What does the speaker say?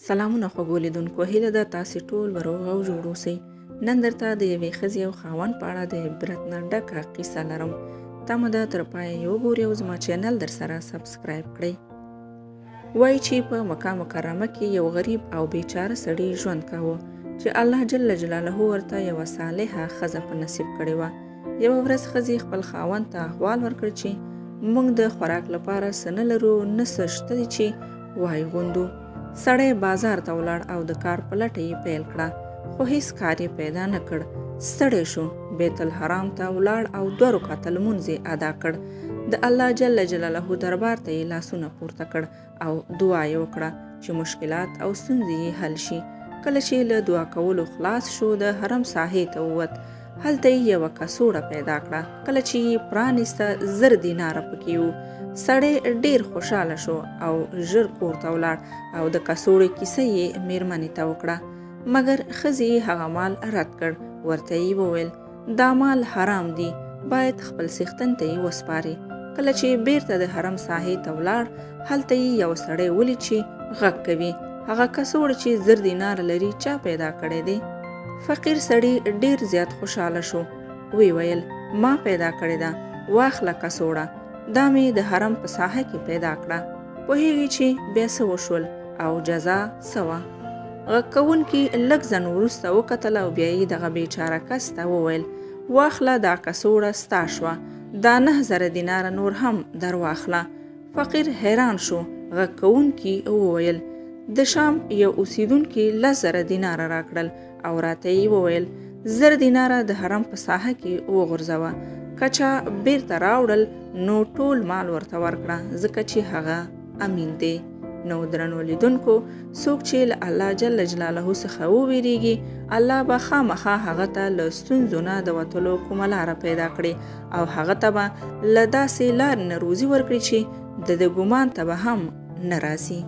سلامونه خوږو لیدونکو، هیله ده تاسې ټول به روغ او جوړ اوسئ. نن درته د یوې ښځې او خاوند په اړه د عبرت نه ډکه قصه لرم. تمه ده تر پایه یې وګورئ او زما چینل در سره subscribe کړئ. وایي چې په مکه مکرمه کې یو غریب او بیچاره سړي ژوند کاوه چې الله جل جلاله ورته یوه صالحه ښځه په نصیب کړې وه. یوه ورځ ښځې خپل خاوند ته احوال ورکړ چې موږ د خوراک لپاره څه نه لرو، نه څه شته دي چې وای غوندو. سړی بازار ته ولاړ او د کار په لټه یې پیل کړه، خو هیڅ کار یې پیدا نه کړ. ستړی شو، بیت الحرام ته ولاړ او 2 رکعته لمونځ یې ادا کړ. د الله جل جلاله دربار ته یې لاسونه پورته کړ او دعا یې وکړه چې مشکلات او ستونزې یې حل شي. کله چې له دعا کولو خلاص شو، د حرم ساحې ته ووت. هلته یې یوه کڅوړه پیدا کړه. کله چې یې پرانیسته، 1000 دیناره پکې وو. سړی ډیر خوشحاله شو او ژر کور ته ولاړ او د کڅوړې کیسه یې میرمنې ته وکړه. مګر ښځې یې هغه مال رد کړ. ورته یې وویل، دا مال حرام دی، باید خپل څښتن ته یې وسپارې. کله چې بیرته د حرم ساحې ته ولاړ، هلته یې یو سړی ولید چې غږ کوي، هغه کڅوړه چې 1000 دیناره لري چا پیدا کړی دی؟ فقیر سړی ډیر زیات خوشحاله شو. وی ویل، ما پیدا کړې ده، واخله کڅوړه، دا مې د حرم په ساحه کې پیدا کړه. پوهیږي چې بیا څه وشول او جزا څه وه؟ غږ کوونکي لږ ځنډ وروسته وکتل او بیا یې دغه بیچاره کس ته وویل، واخله دا کڅوړه ستا شوه، دا 9000 دیناره نور هم در واخله. فقیر حیران شو. غږ کوونکي وویل، د شام یو اوسیدونکي 10000 دیناره راکړل او راته یې وویل، 1000 دیناره د حرم په ساحه کې وغورځوه، که چا بیرته راوړل نو ټول مال ورته ورکړه، ځکه چې هغه امین دی. نو درنو لیدونکو، څوک چې له الله جل جلاله څخه وویریږي، الله به خامخا هغه ته له ستونزو نه د وتلو کومه لاره پیدا کړي او هغه ته به له داسې لارې نه روزي ورکړي چې د ده ګمان ته به هم نه راځي.